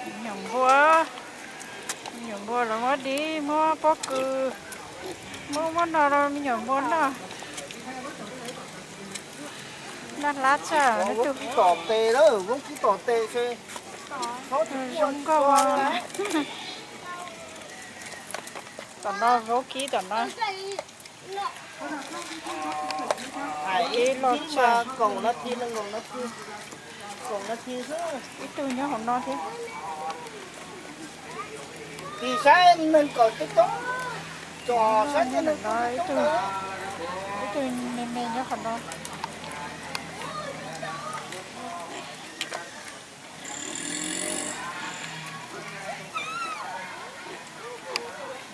Me nyuam npua, me nyuam npua los muab dib, muab pob kws, muab muab no rau me nyuam npua noj. Noj hlab tshaj. Vauv kib tom tes lawm, vauv kib tom tes. Zoo nkauj. Tom no vauv kib tom no. Hais ib los tshaj. Kaum nas this, nees nkaum nas this, kaum nas this xwb. Ib tug nyob hauv no thiab. Tis saib neeg kom coob coob, tsom saib tej neeg kom coob coob. Ib tug me me nyob qhov no.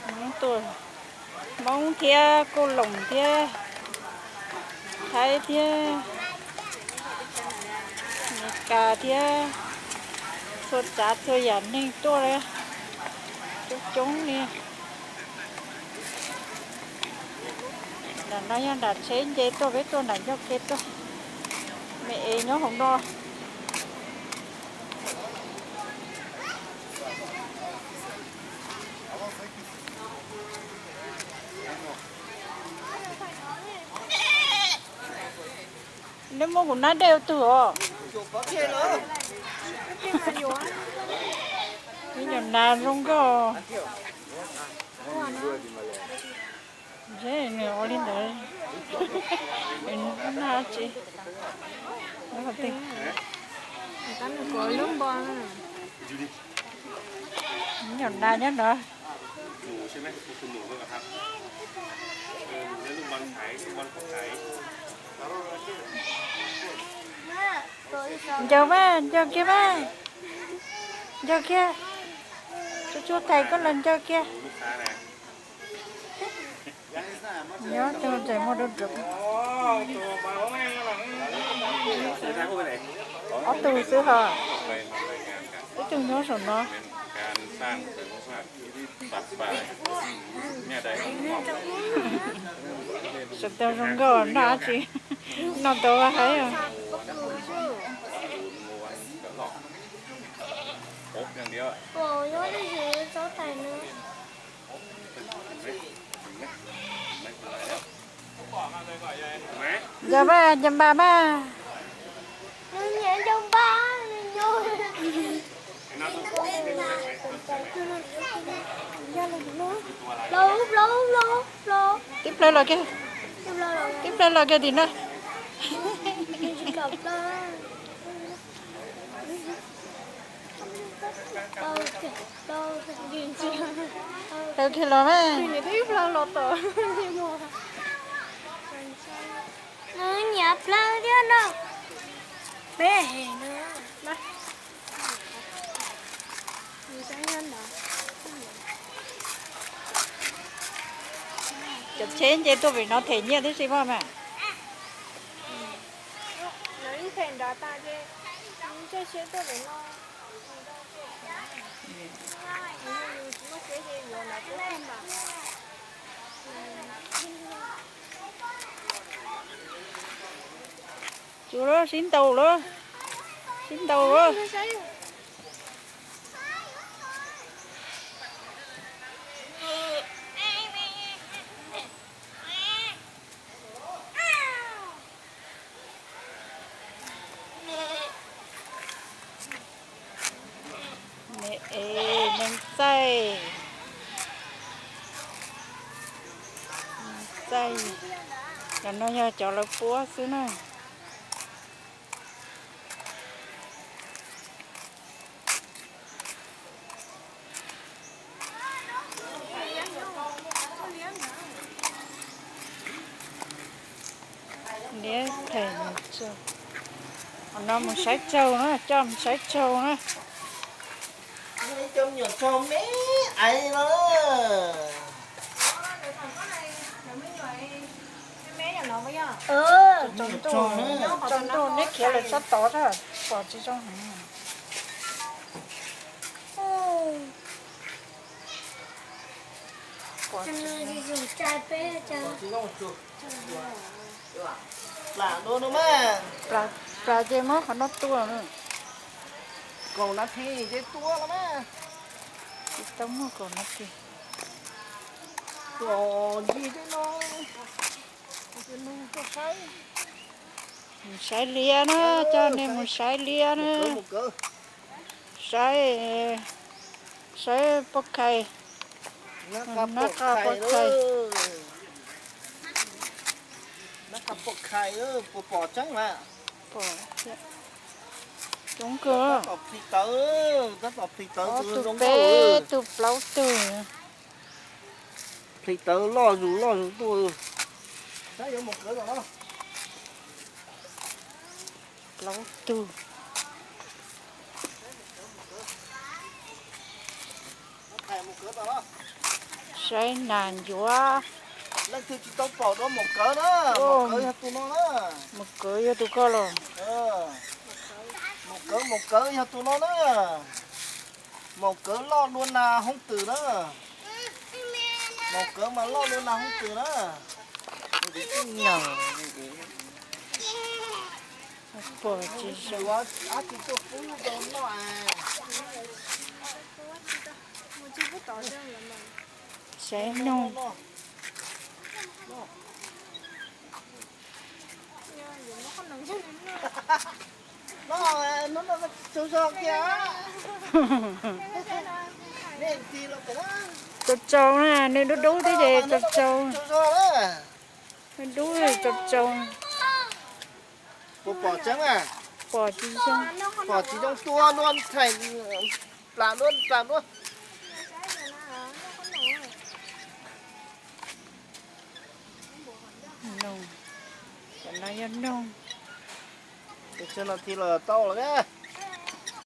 Hmoob tuaj, Hmoob thiab Kuj Loos thiab Thaib thiab Meskas thiab txhua tsav txhua yam neeg tuaj coob coob li. Nram no yog nram tsheb nce tuaj, peb tuaj nram ncauj ke tuaj. Me es nyob hauv no. Neb muab kuv nab dej ua tug os. Me nyuam nas zoo nkauj. Ntshe nws ua li ntawd, nws nab tsi. Me nyuam nas nyob no. Ncaws mas, ncaws kiag mas. Ncaws kiag. Tsuj tsuj thaiv koj los ncaws kiag. Nyob tus tseem muaj dub dub. Ob tug xwb hos. Ib tug nyob saum no. Sawv daws zoo nkauj noj dab tsi? Noj tau vaj haib os. Ncaws mas, ncaws npam mas. Tib plawg los kiag, tib plawg los kiag tim no. Plawg kiag los mas. Nws nyiam plawg thiab no. Peb hem no. Cov tsheb nce tuaj pem no them nyiaj tib si mas mas. Tsuas sib ntaus lawm, sib ntaus lawm. Nws es neeg txaij, neeg txaij, cov no yog cov lawv puab xwb na. Liab them, no mus saib tsaug na, coj mus saib tsaug na. Cov me nyuam tsaug me aiv no. Tsaus ntuj neb khiav lawm sab tod, pom tsis zoo heev. Plas ces muab qhov no tua. Kaum nas this ces tua los mas. Tsis tau muaj kaum nas this. Tuaj ncig tej no, mus saib. Mus saib liab na, coj nej mus saib liab na. Saib, saib poj khais, nab qa poj khais. Nab qa poj khais, puas pom tseeb mas? Pom, coob kawg. Tab tom plhis tawv, tab tom plhis tawv, ob tug, peb tug, plaub tug. Plhis tawv loj zus loj zus tuaj. Saib yuav mus kawv tom no. Plaub tug. Saib nas ncuav. Leej twg tsis tau pom dua maum kawv na, maum kawv yog tus no na. Maum kawv yog tus ko los? Maum kawv, maum kawv yog tus no na. Maum kawv loj dua nas hoob twm na. Maum kawv mas loj dua nas hoob twm na. Pom tsis zoo. Saib noog. Tsaus tsaus na, nws dub dub thiab ces tsaus tsaus. Nws dub tsaus tsaus. Puas pom tseeb a? Pom tsis zoo. Pom tsis zoo tua dua, thaij plam dua, plam dua. Noog, cov no yog noog. Tsawg no thiaj los tau lawm.